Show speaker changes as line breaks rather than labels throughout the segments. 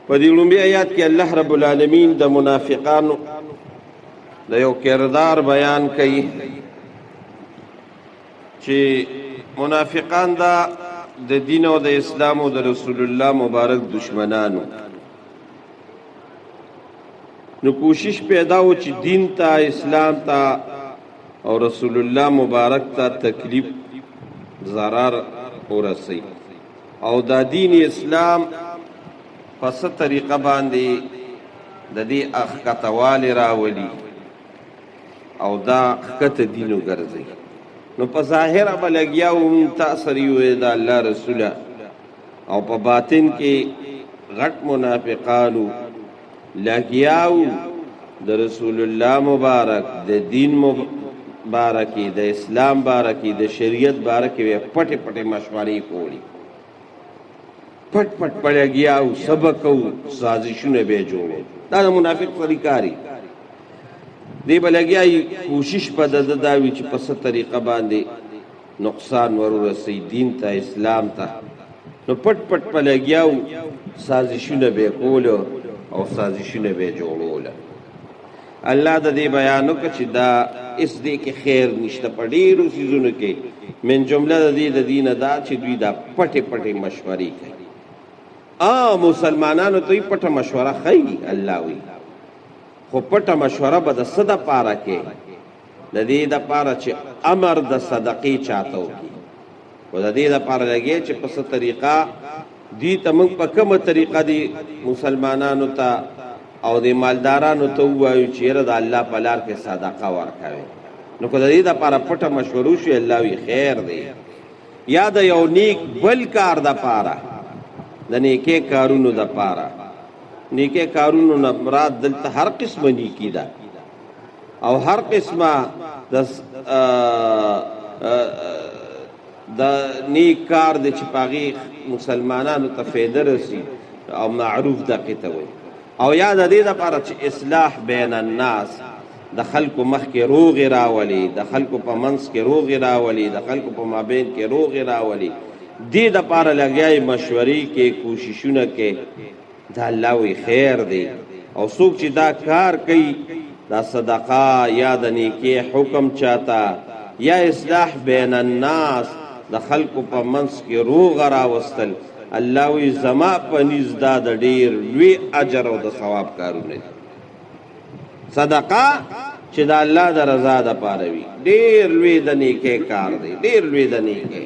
په دې لومبي آیات کې الله رب العالمین د منافقانو د یو کردار بیان کوي چې منافقان دا د دین او د اسلام او د رسول الله مبارک دشمنانو. نو کوشش پیدا و چې دین ته، اسلام ته او رسول الله مبارک ته تکلیف، ضرر ورسي او دا دین اسلام په څه طریقه باندې د دې اخکتوالي راولي او دا ښکته دین وګرځي. نو په ظاهره به لګیا وو مونږ تا سره یو د الله رسوله، او په باطن کې غټ منافقانو لګیاو د رسول الله مبارک د دین مبارک، د اسلام بارک، د شریعت بارک پټې پټې مشورې کولې، پټ پټ په لګیاو، سبق او سازشونه به جوړول. دا د منافق طریقاری دی به لګیاي، کوشش په د دا وي چې په څه طریقه باندې نقصان ورورسي دین ته، اسلام ته. نو پټ پټ په لګیاو، سازشونه به کول او سازشونه به جوړول. الله د دې بیان وکړ چې دا اس دې کې خیر نشته په ډیرو سیزونو کې، من جمله د دې د دین دا چې دوی دا پټې پټې مشورې کوي. مسلمانانو ته یې پټه مشوره ښیي الله وی، خو پټه مشوره به د څه دپاره کې؟ د دې دپاره چې امر د صدقې چاته وکړي، خو د دې دپاره لګي چې په څه طریقه دوی ته موږ په کومه طریقه دي مسلمانانو ته او د مالدارانو ته ووایو چې یاره د الله په لار کې صدقه ورکوي. نو که د دې دپاره پټه مشوره وشي، الله وي خیر دی. یا د یو نیک بل کار دپاره، د نیکې کارونو دپاره، نیکې کارونو نه مراد دلته هر قسمه نیکي ده او هر قسمه د نیک کار دی چې په هغې مسلمانانو ته فایده رسي او معروف دقې ته وایي. او یا د دې دپاره چې اصلاح بین الناس، د خلکو مخکې روغې راولي، د خلکو په منځ کې روغې راولي، د خلکو په مابین کې روغې راولي، دې دپاره لګیا یې مشورې کې، کوششونه کې. دا الله وی خیر دی. او څوک چې دا کار کوي، دا صدقه یا د نیکې حکم چاته یا اصلاح بین الناس، د خلکو په منځ کې روغه راوستل، الله وی زما په نیز دا د ډیر لوی اجر او د ثواب کارونه دي. صدقه چې د الله د رضا د پاره وي، ډیر لوی د نیکې کار دی، ډیر لوی د نیکې.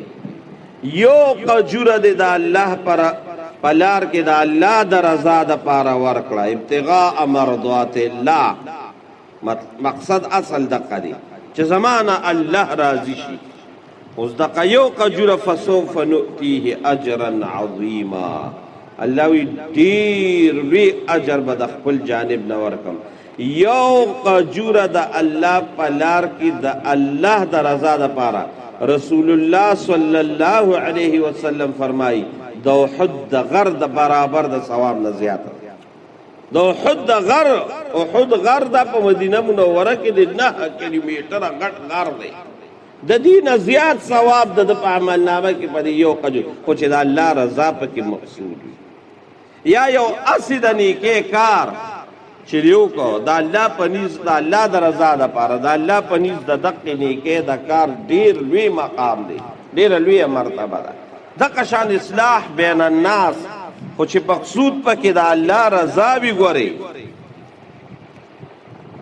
یو قجوره دی د الله پر پلار کې د الله د رضا د پاره ورکړه، ابتغاء مرضات الله، مقصد اصل دقه دی چې زمانه الله راضي شي. اوس دقه یو قجوره فسوف نؤتیه اجرا عظیما، الله وی ډیر لوی اجر به د خپل جانب نه ورکم. یو قجوره د الله په لار کې د الله د رضا د پاره، رسول الله صلی الله علیه وسلم فرمایي د احد د غر د برابر د ثواب نه زیات. د احد د غر، احد غر د په مدینه منوره کې د 9 کیلومتره غټ غر دی، د دې نه زیات ثواب د په عمل نامه کې په یو قجور، خو چې د الله رضا پکې مقصود وي. یا یو اسی د نیکې کار چې یو کو د الله په نیز، د الله د رضا د پاره، د الله په نیز د دقې نیکې د کار ډیر لوی مقام دی، ډیر لوی مرتبه ده. دغه شان اصلاح بین الناس، خو چې مقصود پکې د الله رضا وي، ګوري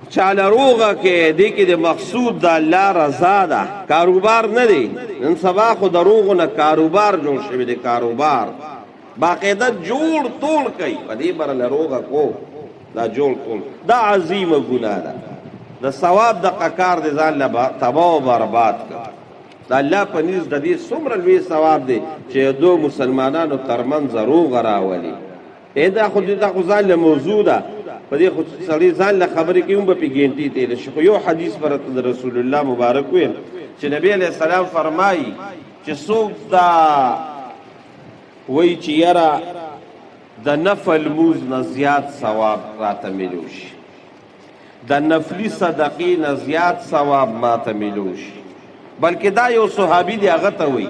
چاله روغه کې دې کې د مقصود د الله رضا ده، کاروبار نه دی. نن سبا خو د روغو نه کاروبار جوړ شوی دی، کاروبار باقاعده جوړ توړ کوي، په دې بره له روغه کو دا جوړ توړ، دا عظیمه ګناه ده. د ثواب د قکار د ځان له تباه او برباد کړ. د الله په نیز د دې څومره لوی ثواب دی چې دو مسلمانانو ترمنځ روغه راولي. دا خو دا خو ځان له موضوع ده، په دې خو سړی ځان له خبرې کوي هم به پې ګنټې تېرې شي. خو یو حدیث پر د رسول الله مبارک ویم چې نبی علیه السلام فرمایي چې څوک دا وایي چې یاره د نفل لمونځ نه زیات ثواب راته میلو شي، د نفلی صدقې نه زیات ثواب ماته میلو شي، بلکې دا یو صحابي دی هغه ته وایي،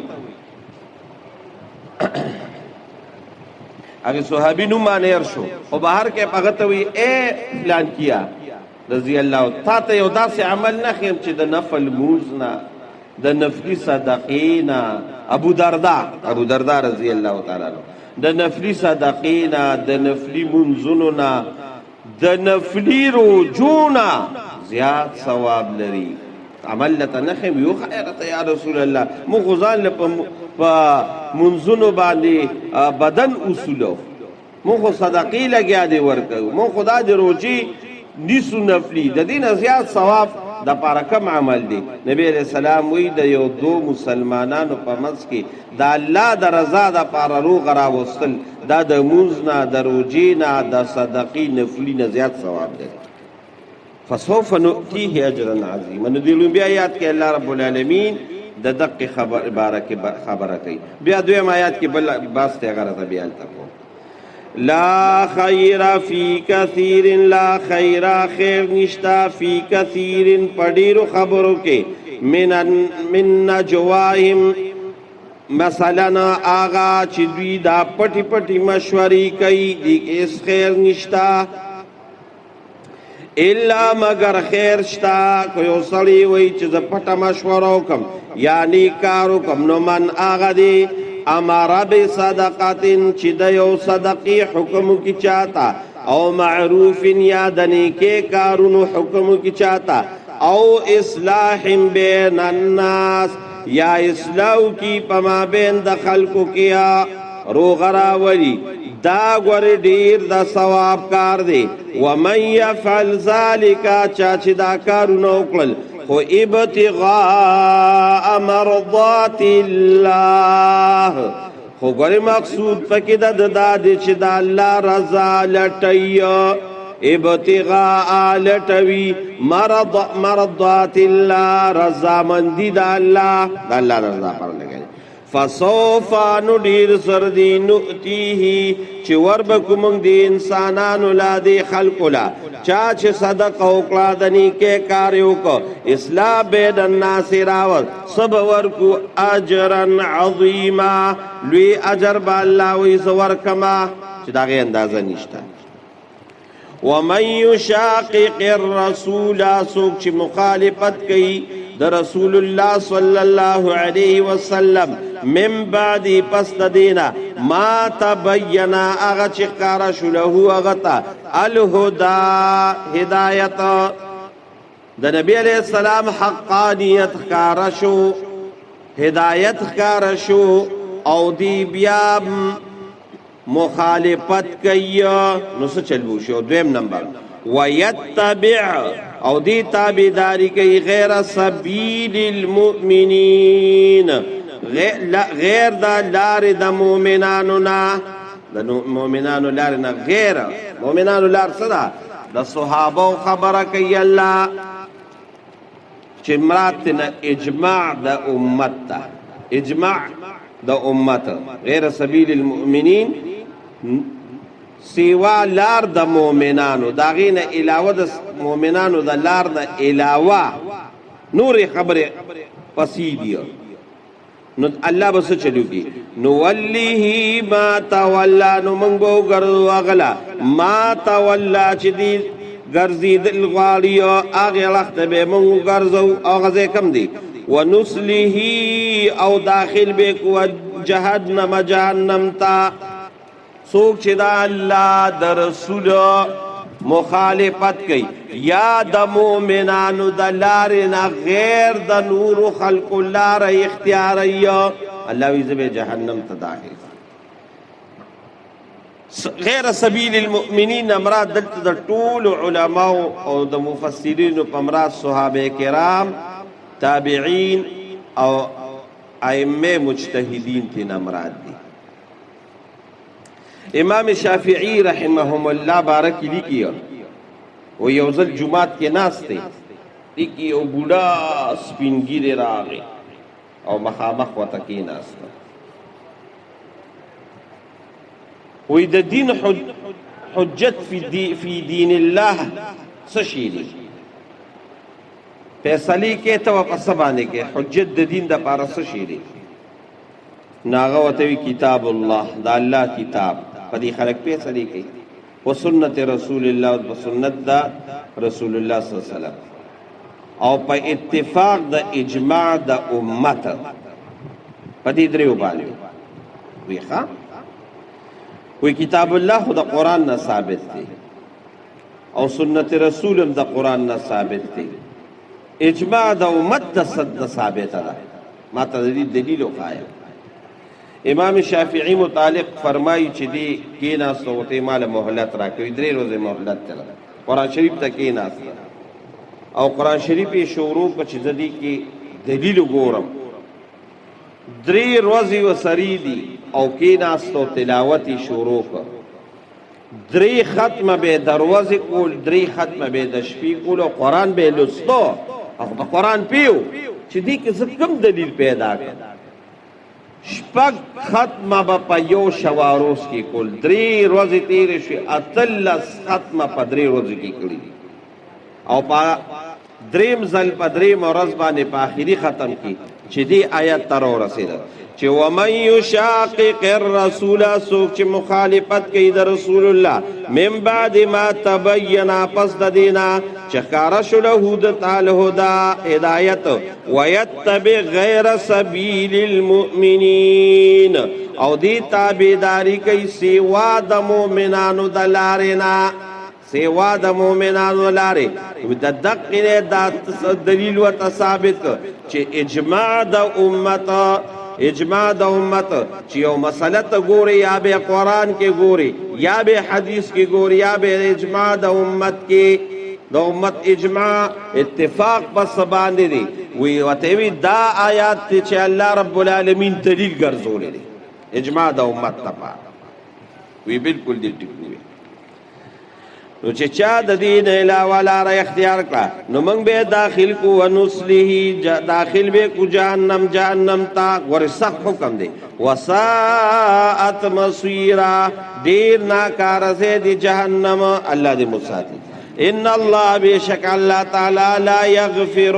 هغه صحابي نوم باندې هېر شو، خو بهر کې هغه ته وایي ای فلان کیا رضی الله، تا ته یو داسې عمل نه ښیم چې د نفل لمونځ نه، د نفلي صدقې نه، ابو دردا، ابو دردا رضی الله تعالی عنه، د نفلي صدقې نه، د نفلي منځونو نه، د نفلي روجو نه زیات ثواب لري. عمل لته نه ښیم، یو خیرته یا رسول الله، موږ خو ځان له په منځونو باندې بدن اصولو، موږ خو صدقې لګیا دی ورکوو، موږ خو دا د روژې نیسو نفلي، د دې نه زیات ثواب د پاره کم عمل دی. نبی علیہ السلام وی د یو دو مسلمانانو په منځ کې د الله د رضا د پاره روغه راوستل، دا د مونځ نه، د روژې نه، د صدقې نفلي نه زیات ثواب لري. فسوف نؤتیه اجرا عظیما. نو دې لومبي آیات کې الله رب العالمین د دقې خبر عباره کې خبره کوي. بیا دویم آیات کې بل باس ته هغه راته بیا هلته کوم. لا خیر فی کثیر، لا خیر خیر نشتا فی کثیر په ډېرو خبرو کې، من نجواهم، مثلا هغه چې دوی دا پټې پټې مشورې کوي، دې کې هېڅ خیر نشتا الا مگر خیر شتا. که یو سړی وایي چې زه پټه مشوره وکړم یا نیک کار وکړم، نو من هغه دی امر بصدقة چې د یو صدقې حکم وکړي چاته، او معروف یا د نیکې کارونو حکم وکړي چاته، او اصلاح بین الناس یا اصلاح وکړي په مابین د خلکو کې، روغه راولي، دا ګورې ډېر د ثواب کار دی. ومن یفعل ذلک، چا چې دا کارونه وکړل خو ابتغاء مرضات الله، خو ګورې مقصود پکې د دا دی چې د الله رضا لټوي، ابتغاء لټوي، مرضات الله، رضامندي د الله، د الله رضا پر لګوي. فسوف نو ډېر زر دی نؤتیه چې وربه کړو موږ دې انسانانو لا، دې خلکو لا، چا چې صدقه وکړه، د نیکۍ کار یې وکړ، اصلاح بین الناس یې راوست، څه به ورکړو؟ اجرا عظیما، لوی اجر به الله وایي زه ورکړمه چې د هغې اندازه نشته. ومن یشاقق الرسول، څوک چې مخالفت کوي د رسول الله صلی الله علیه وسلم، من بعد پس د دینه ما تبین هغه چې ښکاره شو له هغه ته الهدی هدایت، د نبی علیہ السلام حقانیت ښکاره شو، هدایت ښکاره شو، او دی بیا مخالفت کوي، نو څه چل وشو؟ دویم نمبر ویتبع، او دی تابعداري کوي غیر سبیل المؤمنین، غیر د لارې د مؤمنانو نه، د مؤمنانو لارې نه، غیر مؤمنانو لار څه ده؟ د صحابو خبره کوي الله چې مراد نه اجماع د امت ده، اجماع د امت، غیر سبیل المؤمنین سیوا لار د مؤمنانو، د هغې نه علاوه د مؤمنانو د لار نه علاوه نورې خبرې پسې دي. نو الله به څه چلو کړي؟ نولیه ما تولا، نو موږ به وګرځو هغه له ما تولا چې دی ګرځېدل غواړي، هغې اړخ ته به یې موږ وګرځو. هغه ځای کوم دی؟ ونصله، او داخل به کړو جهنم، جهنم ته. څوک چې د الله د رسول مخالفت کوي یا د مؤمنانو د لارې نه غیر د نورو خلقو لاره اختیاروي، الله وایي زه به جهنم ته داخل کړم. غیر سبیل المؤمنین مراد دلته د ټولو علماو او د مفسرینو په مراد صحابه کرام، تابعین او ائمه مجتهدین تینا مراد دي. امام شافعی رحمهم الله بارک لیکي او یو ځل جمعات کې ناست دی، لیکي یو بوډا سپین ږیری راغی او مخامخ ورته کېناست. وایي د دین حجت فی دین الله څه شی دی؟ فیصلې کې ته په څه باندې کې حجت د دین دپاره څه شی دی؟ نو هغه ورته وایي کتاب الله، د الله کتاب. په دې خلک فیصله کوي. وسنت رسول الله او سنت دا رسول الله صلی الله علیه وسلم او په اتفاق د اجماع د امت په دې دریو باندې ویخه وی. کتاب الله خو د قران نه ثابت دی او سنت رسول هم د قران نه ثابت دی، اجماع د امت د صد نه ثابت ده. ما ته دې دلیل وخایا. امام شافعی متعلق فرمایي چې دی کیناست او ته مال مهلت راکوي، درې ورځې مهلت تل قرآن شریف ته کیناست او قرآن شریف یې شروع کړ چې زه دې کې دلیل وګورم. درې ورځې وسري دي او کیناست او تلاوت یې شروع کړ. درې ختمه به دروازې کول، درې ختمه به د شپې کول او قرآن به لوستو او په قرآن پیو چې دې کې زه کوم دلیل پیدا کړم. شپږ ختمه به په یو شواروز کې کول، درې ورځې تېرې شوې، 18 ختمه په درې ورځو کې کړي دي. او په دریم ځل په دریم ورځ باندې په آخري ختم کې چې دې آیت ته راورسېده چې ومن یشاقق الرسول، څوک چې مخالفت کوي د رسول الله من بعد ما تبین، پس د دې نه چې ښکاره شو له د تعالی هدا هدایت، ویتبع غیر سبیل المؤمنین، او دې تابعداري کوي سوا د مؤمنانو د لارې نه، سوا د مؤمنانو لارې. د دقې نه دا دلیل ورته ثابت کړ چې اجماع د امت، اجماع د امت چې یو مسله ته ګوري یا به قرآن کې ګوري یا به حدیث کې ګوري یا به اجماع د امت کې، د امت اجماع اتفاق پس باندې دی. وی ورته وی دا آیات دی چې الله رب العالمین دلیل ګرځولی دی اجماع د امت ته. وی بالکل دې ټیک دی. نو چې چا د دین علاوه لاره اختیار کړه نو موږ به داخل کو ونسله، داخل به کو جهنم، جهنم ته. ګورې سخت حکم دی. وساعت مصیرا، ډیر ناکاره ځای دی جهنم، الله دې مو ساتي. ان الله بشک الله تعالی لا یغفر،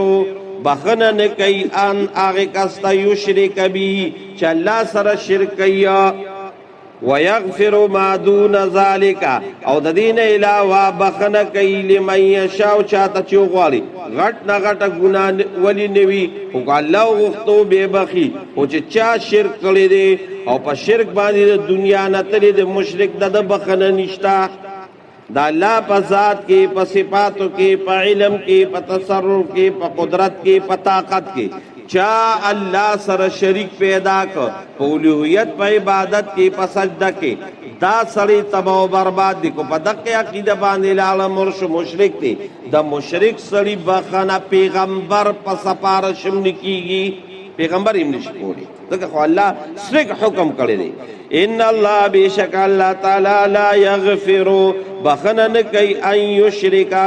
بخنه نه کوي ان هغه کس ته یشرک به چې الله سره شرک کوي، ويغفر ما دون ذلك، او د دین علاوه بخنه کوي لمن یشاء چاته چې غواړي. غټ نه غټه ګناه ولی نوي خو الله غوښتو به بخي، خو چې چا شرک کړی دی او په شرک باندې د دنیا نه تللی د مشرک د بخنه نشته. د الله په ذات کې، په صفاتو کې، په علم کې، په تصرف کې، په قدرت کې، په طاقت کې چا الله سره شریک پیدا کړ، په اولوہیت، په عبادت کې، په سجده کې، دا سړی تباہ او برباد دی. کو په دقه عقیده باندې لاړه مړ شو مشرک دی. د مشرک سړي بخنه پیغمبر په سفارش هم نه کیږي، پیغمبر هم نشي کولی، ځکه خو الله سرک حکم کړی دی. ان الله بشک الله تعالی لا یغفر، بخنه نه کوي ان یشرکا،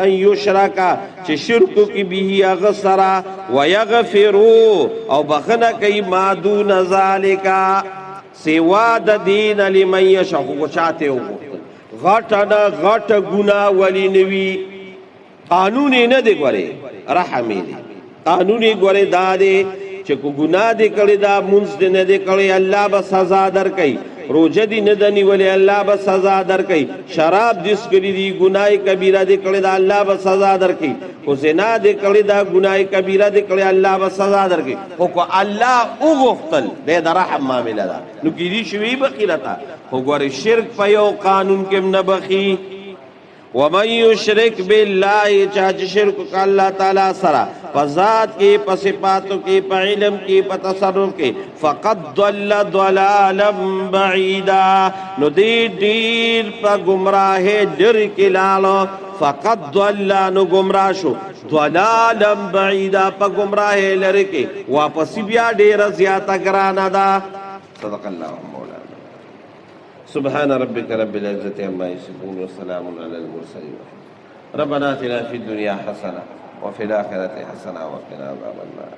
ان یشرکا چې شرک کی به هغه سره، ویغفر او بخنه کوي ما دون ذالک سوا د دین لمن یشاء. خو چاته وغوښتل غټه نه غټه ګناه ولی نوي، قانون یې نه دی ګورې، رحم یې دی. قانون یې ګورې دا دی چې کو ګناه دې کړې دا مونځ دې نه دی کړی الله به سزا درکوي، روژه دې نه ده نیولې الله به سزا درکوي، شراب دې څښلي دي ګناه کبیره دې کړې ده الله به سزا درکوي، خو زنا دې کړې ده ګناه کبیره دې کړې الله به سزا درکوي. خو که الله وغوښتل دی د رحم معامله ده نو کېدی شي ویې بخښي راته، خو ګورې شرک په یو قانون کې هم نه بخښي. ومن یشرک بالله، چا چې شرک وکړ الله تعالی سره په ذات کې، په صفاتو کې، په علم کې، په تصرف کې، فقد ضل ضلالا بعیدا، نو دی ډیر په ګمراهۍ لرې کې لاړو. فقد ضل، نو ګمراه شو، ضلالا بعیدا، په ګمراهۍ لرې کې واپس بیا ډیره زیاته ګرانه ده. صدق الله مولانا. سبحان ربك رب العزة عما يصفون وسلام على المرسلين. ربنا آتنا في الدنيا حسنة وفي الآخرة حسنة وقنا عذاب النار.